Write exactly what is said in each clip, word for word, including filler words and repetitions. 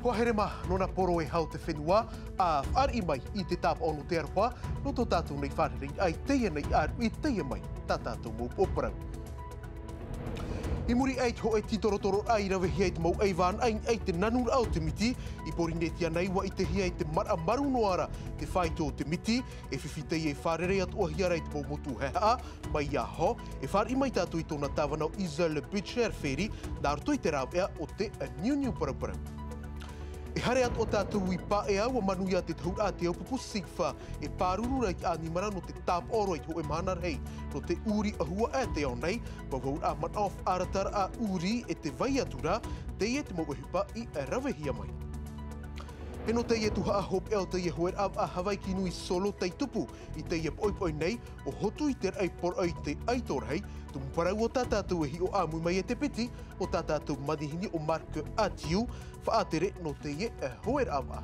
Hoa here mā, nō nā poro e hau te fenua, ʻa fāriʻi mai i te tāpaʻo nō te aroha, nō tō tātou nei fārereiraʻa i teie nei ʻāruʻi, teie mai tā tātou mau pōparau. I muri aʻe i te hōʻē tītorotororaʻa i ravehia e te mau ʻaivānaʻa i niʻa i te nanuraʻa o te miti, i Pōrīnetia nei ʻua ʻitehia e te maraʻa marū noa ra te fāito o te miti, e fifi teie e fārerei atoʻahia ra e te mau motu haʻehaʻa, mai iā ʻoe, e fāriʻi mai tātou i tōna tāvana ʻo Isel Butcher Ferry, nā roto i te rāveʻa o te niuniu paraparau. E haere atoʻa tātou i Paea, ʻua manuia te tahuraʻa a te aupupu SIGFA, e pāruru ra i te ʻanimara nō te tāpaʻo roa i te hōʻē mahana rahi, nō te ʻūri ʻahua ʻē te ao nei, mau hauʻauraʻa manaʻo faʻarataraʻa ʻūri e te vai atu ra, teie te mau ʻohipa i ravehia mai. E nō teie tuhaʻa hopeʻa o teie hōʻē rāveʻa Havaiki Nui Solo tei tupu i teie poʻipoʻi nei, ʻo Hotu i te Raʻi Poroʻi te ʻaito rahi, tumu parau o tā tātou e hiʻo ʻāmui mai e te piti, ʻo tā tātou manihini ʻo Mark Atiu, faʻatere nō teie hōʻē rāveʻa.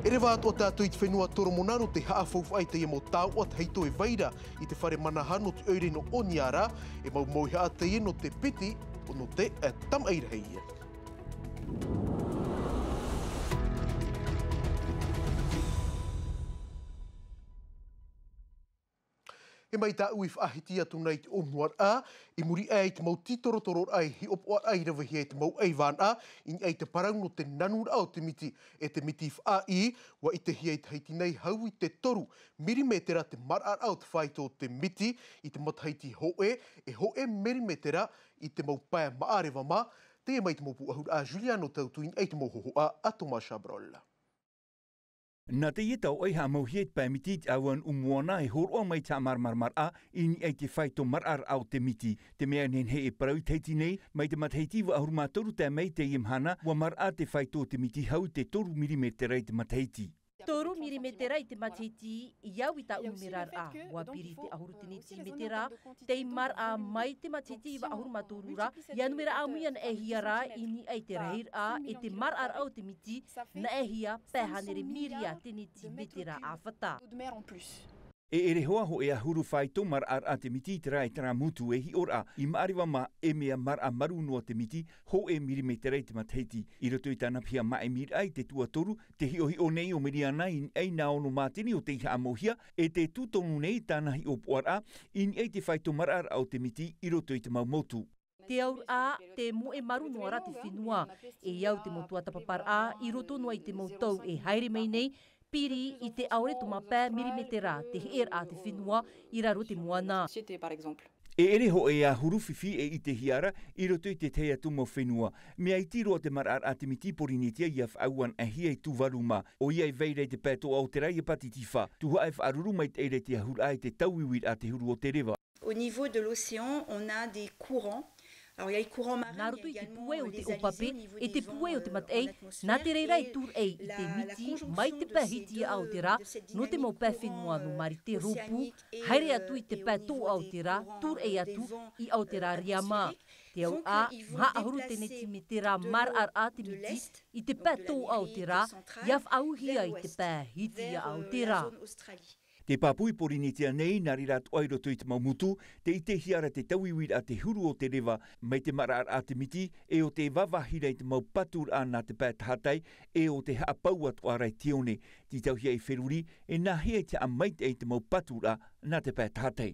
E reva atoʻa tātou i te fenua Toromona nō te haʻafaufaʻa i teie mau taoʻa tahito e vai ra i te fare manaha nō te ʻoire nō Honiara, e mau mauhaʻa teie nō te piti, nō te tamaʻi rahi. E mai tāʻu i faʻahiti atu nei i te ʻōmuaraʻa, i muri aʻe i te mau tītorotororaʻa e hiʻopoʻaraʻa i ravehia e te mau ʻaivānaʻa, i niʻa i te parau nō te nanuraʻa o te miti, e te miti faʻaʻī, ʻua ʻitehia i Tahiti nei hau i te toru mirimetera te maraʻaraʻa o te fāito o te miti, i te matahiti hōʻē, e hōʻē mirimetera i te mau pae maʻareva mā, teie mai te mau pūʻohuraʻa a Juliano Tautu i niʻa i te mau hōhoʻa a Thomas Chabrol. Nā teie taoʻa i haʻamauhia e te pae miti i te ʻāua nuʻu moana e hōroʻa mai te haʻamāramaramaraʻa i niʻa i te fāito maraʻaraʻa o te miti. Te mea nehenehe e parau i Tahiti nei, mai te matahiti iva ʻahuru mā toru tae mai i teie mahana, ʻua maraʻa te fāito o te miti hau i te toru mirimetera i te matahiti. Toru mirimetera i te matahiti, i au i tāʻu numeraraʻa, ʻua piri te ʻahuru tēneti metera, tei maraʻa mai te matahiti iva ʻahuru mā toru ra, ʻia numera ʻāmui anaʻe hia rā i niʻa i te rahiraʻa e te maraʻaraʻa o te miti, naʻe hia pae hānere mīria tēneti metera ʻāfata. E ʻere hoʻi hōʻē ʻahuru fāito maraʻaraʻa te miti i terā, i terā motu e hiʻoraʻa, i maʻareva mā e mea maraʻa marū noa te miti, hōʻē mirimetera i te matahiti. I roto i tāna piha māʻimiraʻa i te tuatoru, te hiʻohiʻo nei ʻo Miriana i niʻa i nā ono mātini o tei haʻamauhia, e te tū tonu nei tāna hiʻopoʻaraʻa, i niʻa i te fāito maraʻaraʻa o te miti i roto i te mau motu. Te auraʻa, tē moʻe marū noa ra te fenua, e au te mau tuatāpaparaʻa, i roto noa i te mau tau e haere mai nei, piri i te ʻaore tōmā pae mirimetera te heʻeraʻa te fenua i raro te moana. E ʻere hōʻē ʻahuru fifi e ʻitehia ra i roto i te tahi atu mau fenua. Mea iti roa te maraʻaraʻa te miti i Pōrīnetia ʻia faʻaau anaʻe hia i Tuvalu mā. ʻOia e vai ra i te pae tō Aotera ʻia pātitifa. Tuhaʻa e faʻaruru maitaʻi ra i te ahuraʻa e te tauiuiraʻa te huru o te reva. Au niveau de l'océan, on a des courants. Alors, il y a les courants marins, il y a également les alizés au niveau des vents, euh, en atmosphère. Nā roto i te pūai o te ʻōpape, e te pūai o te mataʻi, nā te reira e tūraʻi i te miti, mai te pae hiti i Aotera, nō te mau pae fenua nō Marite rōpū, haere atu i te pae tō Aotera, tūraʻi atu i Aotera Riama. Te auraʻa, maha ʻahuru tēneti metera maraʻaraʻa te miti, i te pae tō Aotera, ʻia faʻaauhia i te pae hiti i Aotera. Te pāpū i Pōrīnetia nei, nā reira atoʻa i roto i te mau motu, tē ʻitehia ra te tauiuiraʻa te huru o te reva, mai te maraʻaraʻa te miti, e ʻo tē vāvāhi ra i te mau paturaʻa nā te pae tahatai, e ʻo tē haʻapau atoʻa ra i te one. Tītauhia i feruri, e nāhea i te haʻamaitaʻi i te mau paturaʻa nā te pae tahatai.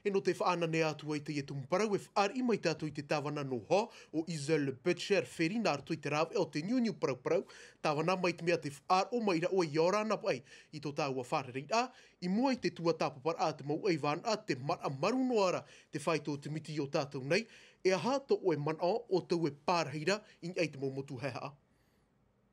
E nō te faʻananea atu ai teie tumu parau e fāriʻi mai tātou i te tāvana nō Hō, ʻo Isel Butcher Ferry nā roto i te rāveʻa o te niuniu parauparau, tāvana mai te mea tē faʻaroʻo mai ra ʻoe ʻia ora na paʻi i tō tāua fārereiraʻa, i mua i te tuatāpaparaʻa a te mau ʻaivānaʻa, te maraʻa marū noa ra te fāito o te miti i ō tātou nei, e aha tō ʻoe manaʻo ʻo tō ʻoe pārahi ra i niʻa i te mau motu haʻehaʻa?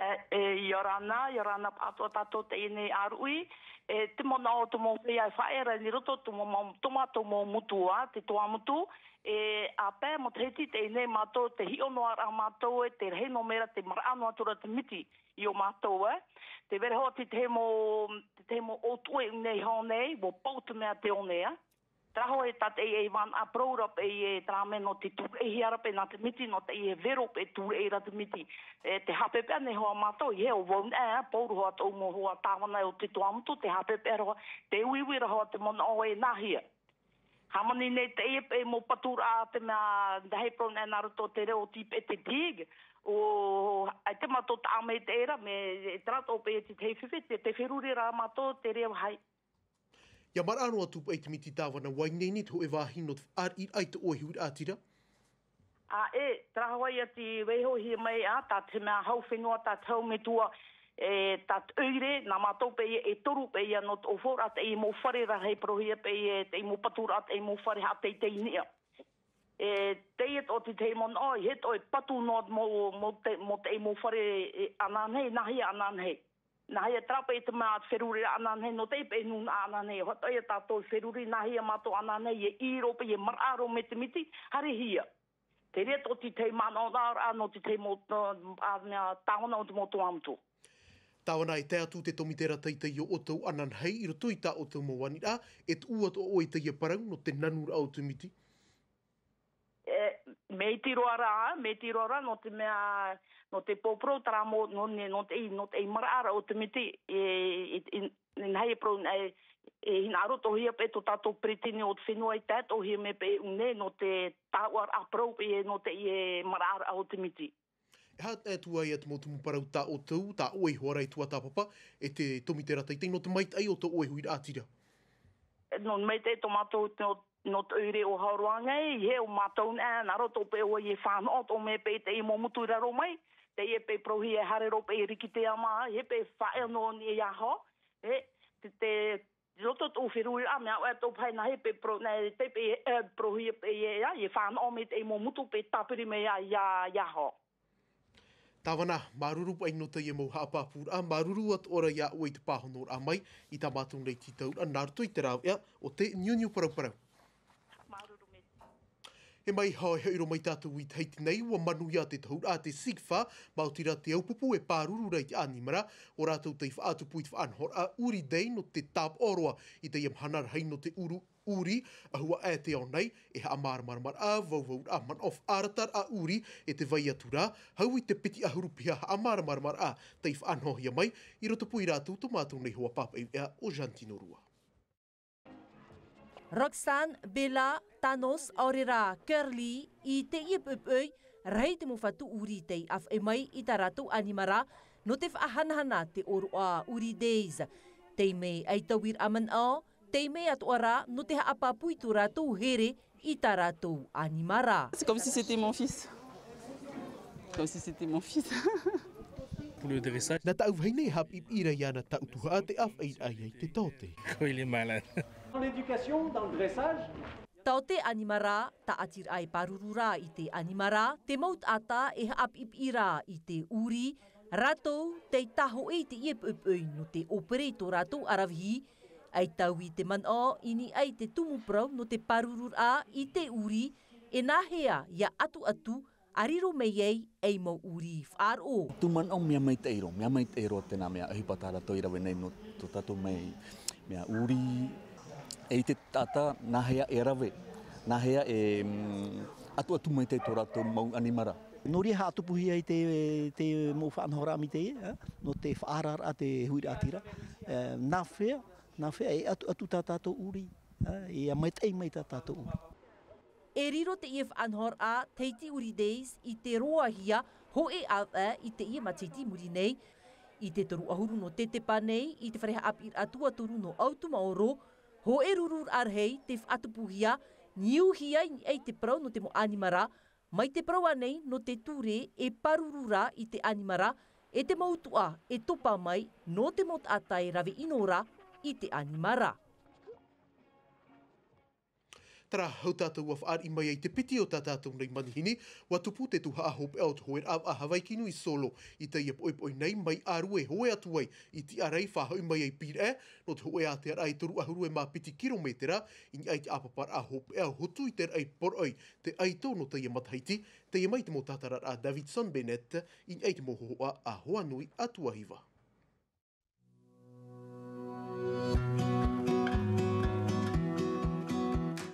E, e, ʻia ora na, ʻia ora na pāʻatoʻa tātou teie nei ʻāruʻi, e, te manaʻo o te mau feiā e faʻaea ra i roto tō mā-, tō mātou mau motu ā, te Tuamotu, e, ʻa pae matahiti teie nei mātou, tē hiʻo noa ra mātou, e, te rahi nō mea ra te maraʻa noa atu ra te miti i ō mātou, e. Tē vai ra hoʻi te tahi mau, te tahi mau ʻōtuʻe i ʻō nei, ʻua pau te mea te one, e. Terā hoʻi e tātaʻi ʻaivānaʻa parau ra paʻi e terā mea nō te tūraʻihia ra paʻi nā te miti, nō teie vero paʻi tūraʻi ra te miti. E, tē haʻapeʻapeʻa nei hoʻi mātou, ʻeʻere ʻo vau nei, e, pauroa hoʻi tōʻu mau hoa tāvana o te Tuamotu, tē haʻapeʻapeʻa ra hoʻi, tē uiui ra hoʻi te manaʻo e nāhea. Hāmani nei teie paʻi mau paturaʻa, te mea, nā hea parau nei nā roto te reo o Tibet te tig, ʻo, ʻaita mātou taʻa mai teie ra, mea, e terā atoʻa paʻi te tahi fifi, te, te feruri ra mātou te reo hai. ʻIa maraʻa noa atu paʻi te miti tāvana, ʻua ineine te hōʻē vāhi nō te fāriʻiraʻa i tō ʻoe huiraʻatira? ʻĀ, e, terā hoʻi ia tē vaihohia mai, ā, tā te mea hau fenua, tā te hau metua, e, tā te ʻoire, nā mātou paʻi e toru paʻi ia nō te ʻōfauraʻa teie mau fare rarahi, parauhia paʻi e, teie mau paturaʻa, teie mau fare haʻateitei niʻa. E, teie atoʻa te tahi manaʻo, ʻeiaha atoʻa e patu noa mau, mau te, mau teie mau fare, e, ananahi, nā hea ananahi. Nā hea terā paʻi te mea feruriraʻa ananahi, nō teie paʻi nūnaʻa ananahi, ʻeiaha atoʻa ia tātou e feruri, nā hea mātou ananahi, e ʻī roa paʻi, e maraʻa roa mai te miti, haerehia. Terā atoʻa te tahi manaʻoraʻa nō te tahi mau, ā, mea tāvana o te mau Tuamotu. Tāvana, e tae atu te tōmitera teitei o ʻoutou ananahi i roto i tā ʻoutou mau aniraʻa, e tuʻu atoʻa ʻoe i teie parau nō te nanuraʻa o te miti? E, mea iti roa rā, mea iti roa rā, nō te mea, nō te pōporo, terā mau, nō ne, nō te, nō te maraʻaraʻa o te miti, e, e, e, e, nā hea parau, e, e hinaʻaro atoʻahia paʻi tō tātou peretiteni o te fenua, e tae atoʻahia mai paʻi ʻō nei, nō te tāuʻaraʻa parau paʻi, e, nō te, e, maraʻaraʻa o te miti. E aha atu ai te mau tumu parau tā ʻoutou, tā ʻoe iho ā ra i tuatāpapa, e te tōmitera teitei, nō te maitaʻi o tō ʻoe huiraʻatira? Nō te maitaʻi tō mātou, nō, nō te ʻoire o Haroa nei, ʻeiaha ʻo mātou nei, nā roto paʻi ʻoia e fānaʻo atoʻa mai paʻi teie mau motu i raro mai, teie paʻi parauhia e haere roa paʻi e riki te ama, ʻeiaha paʻi faʻaea noa nei iāʻu, e, te, te, i roto tō feruriraʻa, mea ʻoe atoʻa paʻi nā hea paʻi parau, nā hea paʻi, e, parauhia paʻi e, ia, e fānaʻo mai teie mau motu paʻi tāpiri mai ia, ia, iāʻu. Tāvana, māuruuru paʻi nō teie mau haʻapāpūraʻa, māuruuru atoʻa ra iā ʻoe i te pāhonoraʻa mai i tā mātou nei tītauraʻa nā roto i te rāveʻa o te niuniu paraparau. Māuruuru, Meti. E mai hoʻi, e hoʻi roa mai tātou i Tahiti nei, ʻua manuia te tohuraʻa a te SIGFA, maoti rā te aupupu e pāruru ra i te ʻanimara, ʻo rātou tei faʻatupu i te faʻanahoraʻa Uri Day nō te tāpaʻo roa i teie mahana rahi nō te ʻuru ʻuri, ʻahua ʻē te ao nei, e haʻamāramaramaraʻa, vauvauraʻa, manaʻo faʻarataraʻa ʻuri, e te vai atu ra, hau i te piti ʻahuru piha haʻamāramaramaraʻa tei faʻanahohia mai, i rotopū ia rātou tō mātou nei hoa pāpaʻi veʻa ʻo Jantino Rua. Roxanne, Bella, Thanos, ʻaore rā Curly, i teie poʻipoʻi, rahi te mau fatu ʻuri tei ʻāfaʻi mai i tā rātou ʻanimara, nō te faʻahanahana te ʻōroʻa Uri Days. Tei mea ʻaita vau i te manaʻo, tei mea atoʻa rā, nō te haʻapāpū i tō rātou here i tā rātou ʻanimara. C'est comme si c'était mon fils. Comme si c'était mon fils. Pour le dressage. Nā tāʻu vahine e haʻapiʻipiʻi ra iāna tāʻu tuhaʻa tei ʻāfaʻi ai i te taote. Oh, il est malade. Dans l'éducation, dans le dressage. Taote ʻanimara, tāʻatiraʻa e pāruru ra i te ʻanimara, te mau taʻata e haʻapiʻipiʻi ra i te ʻuri, rātou tei tāhoʻi i teie poʻipoʻi nō te ʻōpere i tō rātou ʻaravihi, ʻaita vau i te manaʻo i niʻa i te tumu parau nō te pārururaʻa i te ʻuri, e nāhea ʻia ʻatuʻatu, ʻa riro mai ai ei mau ʻuri faʻaroʻo. Tū manaʻo mea maitaʻi roa, mea maitaʻi roa tēnā mea ʻohipa tā rātou i rave nei nō tō tātou mau mea ʻuri, e i te taʻata, nāhea e rave, nāhea e, mm, ʻatuʻatu maitaʻi tō rātou mau ʻanimara. Nō reira haʻatupuhia ai te, te mau faʻanahoraʻa mai teie, ā, nō te faʻaararaʻa te huiraʻatira, ā, nāhea, nāhea e ʻatuʻatu tā tātou ʻuri, ā, e maitaʻi mai tā tātou ʻuri. E riro teie faʻanahoraʻa Tahiti Uri Days i te roahia hōʻē ʻāvaʻe i teie matahiti i muri nei. I te toru ʻahuru nō Tetepa nei, i te fare haʻapiʻiraʻa tuatoru nō ʻAutumaoro, hōʻē rururaʻa rahi tei faʻatupuhia, niuhia i niʻa i te parau nō te mau ʻanimara, mai te parau ānei nō te ture e pāruru ra i te ʻanimara, e te mau tuʻa e topa mai nō te mau taʻata e rave ʻino ra i te ʻanimara. Terā, hou tātou ʻua fāriʻi mai ai te piti o tā tātou nei manihini, ʻua tupu te tuhaʻa hopeʻa o te hōʻē raʻa vaʻa Havaiki Nui Solo i teie poʻipoʻi nei, mai ʻĀrue e hoe atu ai i Tiarai, faʻahoʻi mai ai Pīraʻe, nō te hōʻē ātearaʻa e toru ʻahuru e mā piti kirometera, i niʻa i te ʻāpaparaʻa hopeʻa ʻo Hotu i te raʻi poroʻi, te ʻaito nō teie matahiti, teie mai te mau tātararaʻa a Davidson Bennett, i niʻa i te mau hōhoʻa a Hoanui Atuahiva.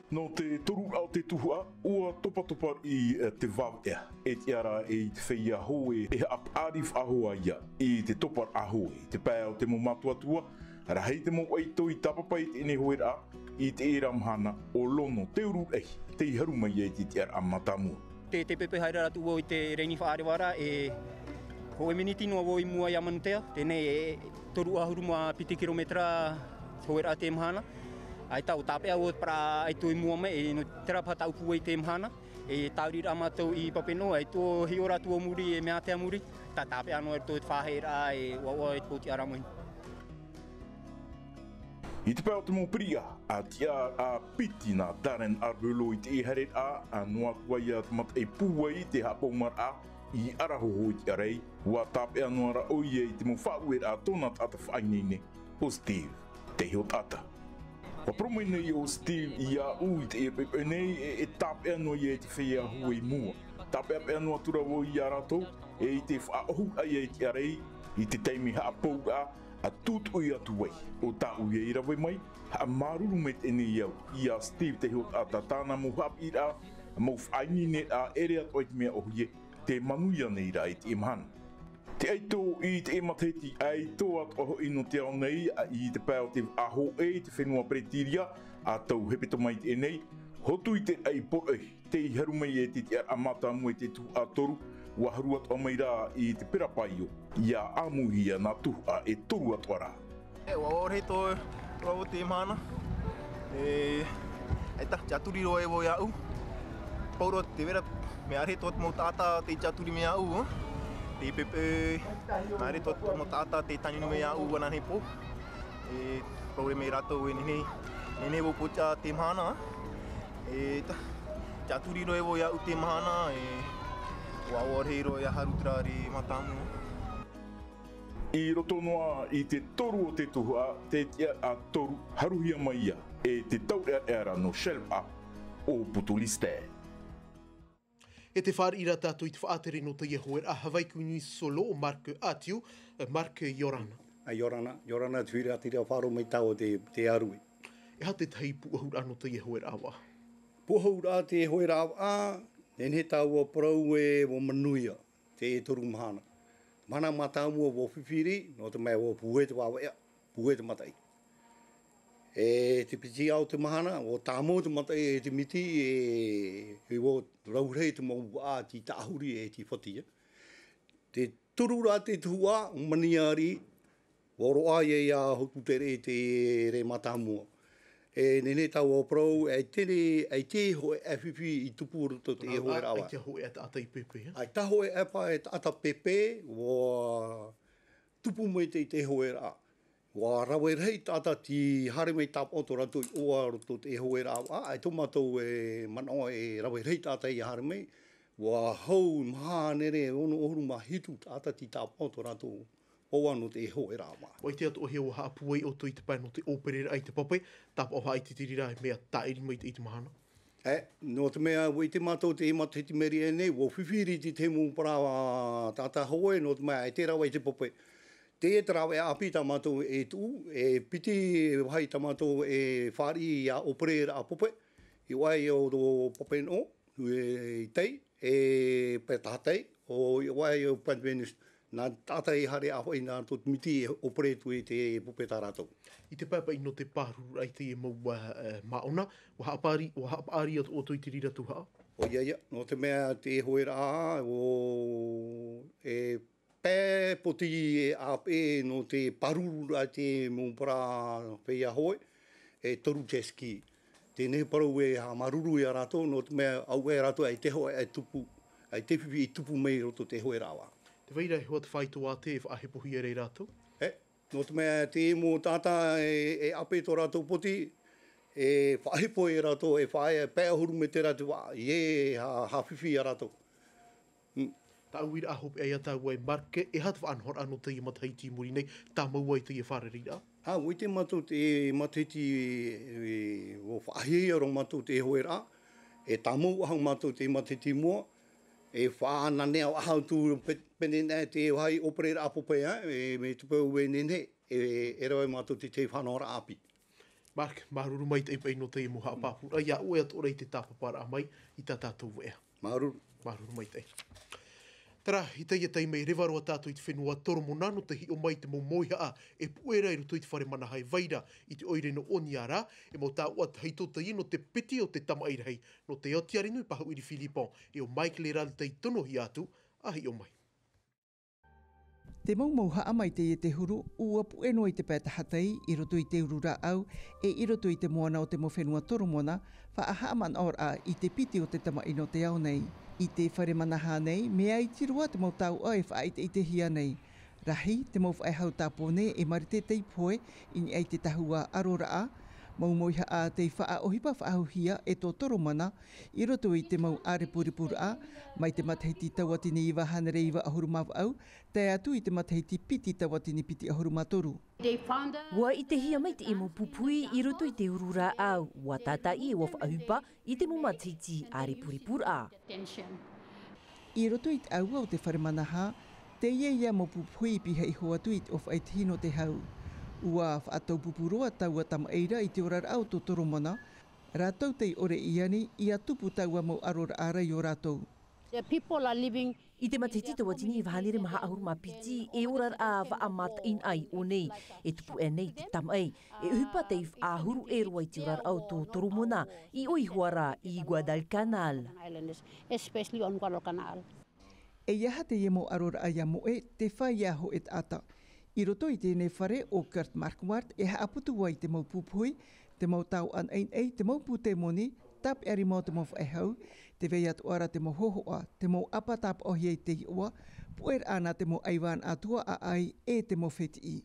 Nō te toru raʻa o te tuhaʻa, ʻua topatopa i te vāveʻa, e tiʻa ra i te feiā hoe, e haʻapaʻari faʻahou ia i te toparaʻa hoe, i te pae o te mau mātuatua, rahi te mau ʻaito i tāpapa i teie hōʻē raʻa, I teie ra mahana, ʻo Lono Te Ururaʻi tei haru mai ai i te tiʻaraʻa mātāmua. Te, te pepe haere atu vau i te reni faʻarevaraʻa, e hōʻē miniti noa vau i mua iā Manutea, teie nei e toru ʻahuru mā piti kirometera te hōʻēraʻa te mahana. ʻAita ʻua tāpeʻa vau te parau ʻaita i mua mai, e nō terā paha tāʻu pūai te mahana. E tāviriraʻa mātou i Papeʻete, e tō hiʻo rā atu i muri, e mea ʻātea muri, tā tāpeʻa noa i roto i te faʻaheʻeraʻa, e ʻoaʻoa i te pōtiʻa ra mai. I te pae o te mau piriʻa, ʻa tiʻa, ʻa piti nā Darren Arbelo i teie haereraʻa, ʻa noa atu ai ā te mataʻi pūai te haʻapaumaraʻa i Arahoho i te ʻārai, ʻua tāpeʻa noa rā ʻoia i te mau faʻaueraʻa tōna taʻata faʻaineine, ʻo Steve. Te iho taʻata. ʻUa parau mai nei ʻo Steve iāʻu i teie poʻipoʻi nei, e, e tāpeʻa noa ia i te feiā hou i mua. Tāpeʻapeʻa noa atu ra vau iā rātou, e i te faʻaʻohuraʻa ia i te ʻārai, i te taime haʻapauraʻa, ʻa tutuʻi atu ai. ʻO tāʻu ia i rave mai, haʻamāuruuru maitaʻi nei au, iā Steve te iho taʻata tāna mau haʻapiʻiraʻa, mau faʻaineineraʻa, ʻere atoʻa i te mea ʻōhie, tē manuia nei rā i teie mahana. Te ʻaito i teie matahiti, ʻaito atoʻa hoʻi nō te ao nei, ʻa i te pae o te faʻahōʻē i te fenua Peretiria, ʻa tau hepetoma i teie nei, hotu i te raʻi poroʻi, tei haru mai e te tiʻaraʻa mātāmua i te tuhaʻa toru, ʻua haru atoʻa mai rā i te pera paio, ʻia ʻāmuihia nā tuhaʻa e toru atoʻa rā. E, ʻua ʻore tō, tō te mahana. E, ʻaita, tiʻaturi roa e vau iāʻu. Pau roa te vera, mea ʻore tō te mau taʻata tei tiʻaturi mai iāʻu, ā. Tei pepe, mea ʻore tō te mau taʻata tei tānunu mai iāʻu, ʻana nei pō. E, pau roa mai rātou e nehenehe, nehenehe vau pōtiʻa te mahana, ā. E, ta, tiʻaturi roa e vau iāʻu te mahana, e, ʻua ʻore roa ʻia haru terā raʻi mātāmua. I roto noa i te toru o te tuhaʻa, te tiʻaraʻa toru, haruhia mai ia e te taureʻareʻa ra nō Shelpa, ʻo Putu Lister. E te fāriʻi ra tātou i te faʻatere nō teie hōʻēraʻa Hawaii News Solo, ʻo Mark Atiu, Mark, ʻia ora na. ʻA, ʻia ora na, ʻia ora na, te huiraʻatira faʻaroʻo mai tāua te, te ʻāruʻi. E aha te tahi pūʻohuraʻa nō teie hōʻēraʻa vaʻa? Pūʻohuraʻa te hōʻēraʻa vaʻa, nehenehe tāua parau e ʻua manuia. Te toru mahana. Mahana mātāmua ʻua fifi, nō te mea ʻua pūai te vāvāʻa, pūai te mataʻi. E te piti o te mahana, ʻua tāmau te mataʻi e te miti, e, e ʻua rau rahi te mau vaʻa tei tāʻahuri e tei fati. Te toru ra te tuhaʻa, ʻua manuia riʻi, ʻua roaʻa ia, ʻia hotu te raʻi i te raʻi mātāmua. E nehenehe tāua parau, ʻaita e, ʻaita e hōʻē ʻāfifi i tupu i roto i te hōʻēraʻa vaʻa. ʻAita hōʻē taʻata i pepe, ā? ʻAita hōʻē ʻāpā e taʻata pepe, ʻua tupu mai te, te hōʻēraʻa. ʻUa rave rahi taʻata tei haere mai tāpaʻo tō rātou i ʻō i roto i te hōʻēraʻa vaʻa, ʻaita tō mātou e manaʻo e rave rahi taʻata ʻia haere mai, ʻua hau maha hānere ono ʻahuru mā hitu taʻata tei tāpaʻo tō rātou ʻō nō te hōʻēraʻa vaʻa. ʻUa ʻite atoʻa hia ʻua haʻapūai ʻoutou i te pae nō te ʻōpereraʻa i te pape, tāpaʻo haʻaitiiti rā e mea tāʻiri maitaʻi i te mahana. E, nō te mea, ʻua ʻite mātou te matahiti Meriʻa nei, ʻua fifi riʻi te mau parau taʻata hōʻē, nō te mea, e te rave i te pape. Teie te rāveʻa ʻāpī tā mātou e tuʻu, e piti vāhi tā mātou e fāriʻi ʻia ʻōpereraʻa pape, i ʻō ai ʻo Papeʻete, e i tei, e Pētahataʻi, ʻo i ʻō ai ʻo Penvenus, nā taʻata i haere ʻāfaʻi nā tō te miti e ʻōpere atu i te pape tā rātou. I te pae paʻi nō te pārururaʻa i teie mau, ā, ā, māʻona, ʻua haʻapaʻari, ʻua haʻapaʻari atoʻa ʻoutou i te reira tuhaʻa? ʻOia, ʻoia, nō te mea te hōʻēraʻa, ʻo, e pae poti e ʻāpeʻe nō te pārururaʻa i te mau parau feiā hōʻē, e toru jet ski. Teie nei parau e haʻamāuruuru ia rātou, nō te mea auaʻe rātou ʻaita e hōʻē e tupu, ʻaita e fifi i tupu mai i roto i te hōʻēraʻa vaʻa. Tē vai ra e hoa te faito ātea e faʻahepohia ra ia rātou? E, nō te mea te mau taʻata e, e ʻāpeʻe tō rātou poti, e faʻahepo ia rātou, e faʻa-, e pae ʻahuru mētera te vaʻa, ʻia ha-, haʻafifi ia rātou. Mm. Tāʻu uiraʻa hopeʻa ia tāua e Mark, e aha te faʻanahoraʻa nō teie matahiti i muri nei, tāmau ai teie fārereiraʻa? ʻĀ, ʻua ʻite mātou te matahiti, e, ʻua faʻahiahia roa mātou te hōʻēraʻa, e tāmau ʻahu mātou te matahiti i mua, e faʻananea ʻahu atu pe-, pēnei nei te vāhi ʻōpereraʻa pape, e, mai te peu e nehenehe, e, e rave mātou te, te faʻanahoraʻa ʻāpī. Mark, māuruuru maitaʻi paʻi nō teie mau haʻapāpūraʻa, ʻia ʻoe atoʻa ra i te tāpaparaʻa mai i tā tātou veʻa. Māuruuru. Māuruuru maitaʻi. Tara, i teie taime e reva roa tātou i te fenua Toromona nō te hiʻo mai i te mau mauihaʻa e puʻe ra i roto i te fare manaha e vai ra i te ʻoire nō Oniara, e mau taoʻa tahito teie nō te piti o te tamaʻi rahi, nō te ao Tiarinui Pahuʻiri Philippon, e ʻo Mike Lerald tei tonohia atu, ʻa hiʻo mai. Te mau mauihaʻa mai teie te huru, ʻua puʻe noa i te pae tahatai, i roto i te uru rāʻau, e i roto i te moana o te mau fenua Toromona, faʻahaʻamanaʻoraʻa i te piti o te tamaʻi nō te ao nei. I te fare manaha nei, mea iti roa te mau taoʻa e faʻaʻiteʻitehia nei. Rahi, te mau faʻehau Tāpōnē e marite tei pohe i niʻa i te tahua aroraʻa, mau mauihaʻa tei faʻaʻohipa faʻahouhia e tō Toromona, i roto i te mau ʻārepurepuraʻa, mai te matahiti tauatini iva hānere iva ʻahuru mā vaʻu, tae atu i te matahiti piti tauatini piti ʻahuru mā toru. ʻUa ʻitehia mai te mau pupuhi i roto i te uru rāʻau, ʻua tātaʻi e ʻua faʻaʻohipa i te mau matahiti ʻārepurepuraʻa. I roto i te ʻāua o te fare manaha, teie ia mau pupuhi i pihaʻi iho atu i te ʻōfaʻi tahi nō te hau. ʻUa faʻataupupu roa taua tamaʻi ra i te oraraʻa o tō Toromona, rātou tei ʻore i ani, ʻia tupu taua mau aroraʻa ra i ō rātou. The people are living. I te matahiti tauatini iva hānere maha ʻahuru mā piti, e oraraʻa vaʻa mātaʻi nā i ʻō nei, e tupu ʻē nei te tamaʻi, e ʻohipa tei faʻahuru ʻē roa i te oraraʻa o tō Toromona, i ʻō iho ā ra i Guadalcanal. Islanders, especially on Guadalcanal. E aha teie mau aroraʻa ʻia moʻe, tē fāʻi iā hōʻē taʻata. I roto i teie fare ʻo Kurt Markwart e haʻaputu ai te mau pupuhi, te mau taoʻa naʻinaʻi, te mau pūtē moni, tāpeʻa rima o te mau faʻehau, tē vai atoʻa ra te mau hōhoʻa, te mau ʻapa tāpaʻohia i te iʻoa, puʻeraʻa nā te mau ʻaivānaʻa tuaʻaʻai e te mau fetiʻi.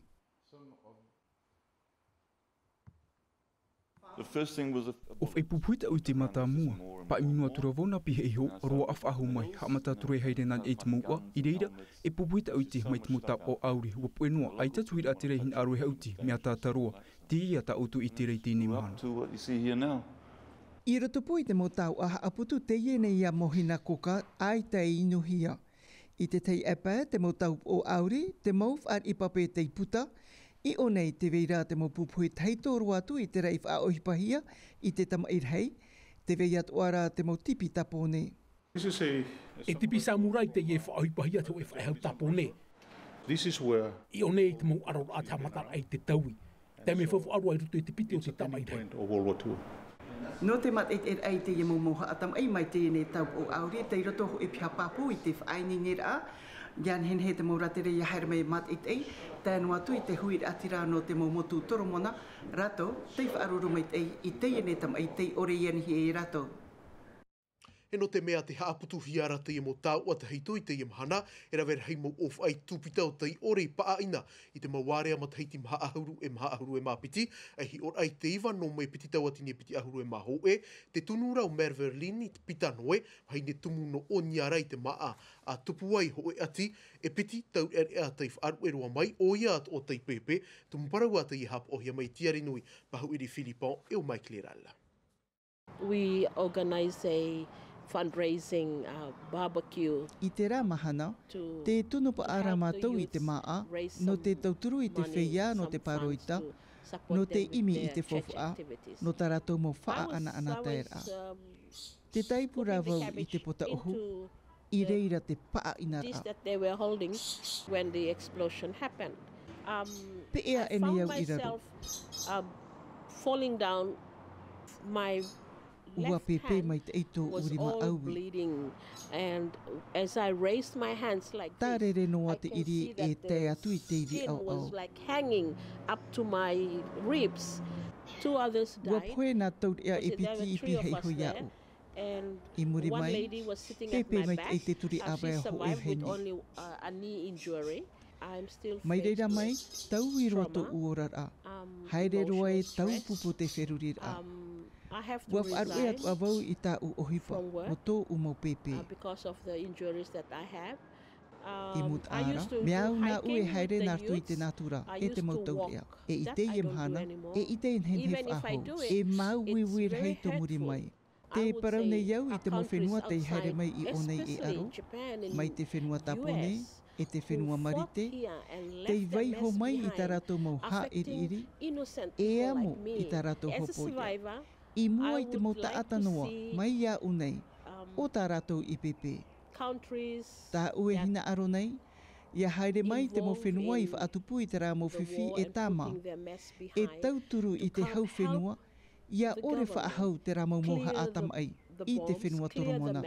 The first thing was a, a ʻŌfaʻi pupuhi tāʻu i te mātāmua. Paʻi mino atu ra vau nā pihaʻi iho, roaʻa faʻahou mai, haʻamata atu ra e haere nā niʻa i te mouʻa, i reira, e pupuhi tāʻu i te, mai te mau taoʻa ʻauri, ʻua puʻe noa, ʻaita atu i te reira hinaʻaro e haʻuti, mea ataata roa, teie tā ʻoutou e ʻite ra i teie nei mahana. Up to what you see here now. I rotopū i te mau taoʻa haʻaputu teie nei iā Mohina Koka, ʻaita e inuhia. I te tahi ʻāpae, te mau taupoʻo ʻauri, te mau fāriʻi pape tei puta, i ʻō nei tē vai ra te mau pupuhi tahito roa atu i terā i faʻaʻohipahia i te tamaʻi rahi, tē vai atoʻa ra te mau tipi Tāpōnē. This is a, a E tipi samurā teie e faʻaʻohipahia te hōʻē faʻehau Tāpōnē. This is where I ʻō nei te mau aroraʻa te haʻamataraʻa i te taui. Taime faufaʻa roa i roto i te piti o te tamaʻi rahi. Point of World War Two. Nō te mātaʻitaʻiraʻa i teie mau mauhaʻa tamaʻi mai teie nei taupoʻo ʻauri, tei roto hōʻē piha pāpū i te faʻaineineraʻa, ʻia nehenehe te mau rātere ʻia haere mai e mātaʻitaʻi, tae noa atu i te huiraʻatira nō te mau motu Toromona, rātou tei faʻaruru maitaʻi i teie nei tamaʻi tei ʻore i anihi e rātou. E nō te mea tē haʻaputuhia ra teie mau taoʻa tahito i teie mahana, e rave rahi mau ʻōfaʻi tūpita o tei ʻore i paʻaʻina i te mau ārea matahiti maha ʻahuru e maha ʻahuru e mā piti, e hiʻoraʻa i te iva nō mē piti tauatini e piti ʻahuru e mā hōʻē, te tunu ra ʻo Merverlin i te pita noe, vahine tumu nō Oniara i te māʻa, ʻa tupu ai hōʻē ʻati, e piti taureʻareʻa tei faʻaruʻe roa mai, ʻoia atoʻa tei pēpē, tumu parau ā teie haʻapaʻohia mai e Tiarinui Pahuʻiri Philippon e ʻo Mike Lerald. We organize a fundraising, uh, barbecue. I terā mahana, tē tunu paʻa ra mātou i te māʻa, nō te tauturu i te feiā nō te pāroita, nō te ʻimi i te faufaʻa, nō tā rātou mau faʻaʻanaʻanataeraʻa. Tē tāipu ra vau i te pota ʻohu, i reira te paʻaʻinaraʻa. This that they were holding when the explosion happened. Um, Peʻe aʻe nei au i raro. Myself, um, falling down, my ʻUa pēpē maitaʻi tōʻu rima ʻaui. And as I raised my hands like this, Tārere noa te ʻiri e tae atu i te ivi ʻaoʻao. Hanging up to my ribs. Two others died. ʻUa pohe nā taureʻa e piti i pihaʻi iho iāʻu. I muri mai, pēpē maitaʻi te turi ʻāvae o hōʻē vahine. Mai reira mai, tau i roa tōʻu oraraʻa. Haere roa e taupupu te feruriraʻa. ʻUa faʻaruʻe atu ā vau i tāʻu ʻohipa, nō tōʻu mau pēpē. I mutaʻa ra, mea au nāʻu e haere nā roto i te nātura, e te mau taureʻa. E i teie mahana, e ʻite e nehenehe faʻahou, e māuiui rahi tō muri mai. Tē parau nei au i te mau fenua tei haere mai i ʻō nei e ʻaro, mai te fenua Tāpōnē, e te fenua Marite, tei vaiiho mai i tā rātou mau haʻiriʻiri, e amo i tā rātou hōpoiʻa. I mua i te mau taʻata noa, mai iāʻu nei, ʻo tā rātou i pēpē. Tāʻu e hinaʻaro nei, ia haere mai te mau fenua i faʻatupu i terā mau fifi e tāmā, e tauturu i te hau fenua, ia ʻore faʻahou terā mau mouhaʻa tamaʻi i te fenua Toromona.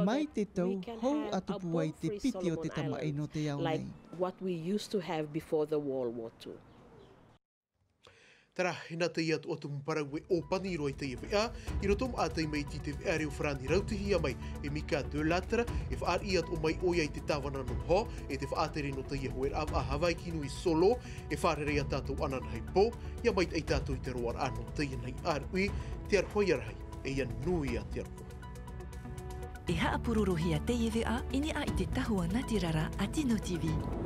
Mai te tau hou ʻa tupu ai te piti o te tamaʻi nō te ao nei. Terā, e nā teie atu ʻo te mau parau e ʻōpani roa i teie veʻa, i roto maʻa taime iti te veʻa reo farāni rautihia mai e Mika de Lattre, e faʻariʻi atu mai ʻoia i te tāvana nō Hō, e te faʻatere nō teie hoeraʻa vaʻa Havaiki nui solo, e fārerei ā tātou ananahi pō, ia maitaʻi tātou i te roaraʻa nō teie nei ʻāruʻi, te aroha ia rahi, e ia nui ā te aroha. E haʻapurorohia teie veʻa i niʻa i te tahua nā te rara a Tino T V.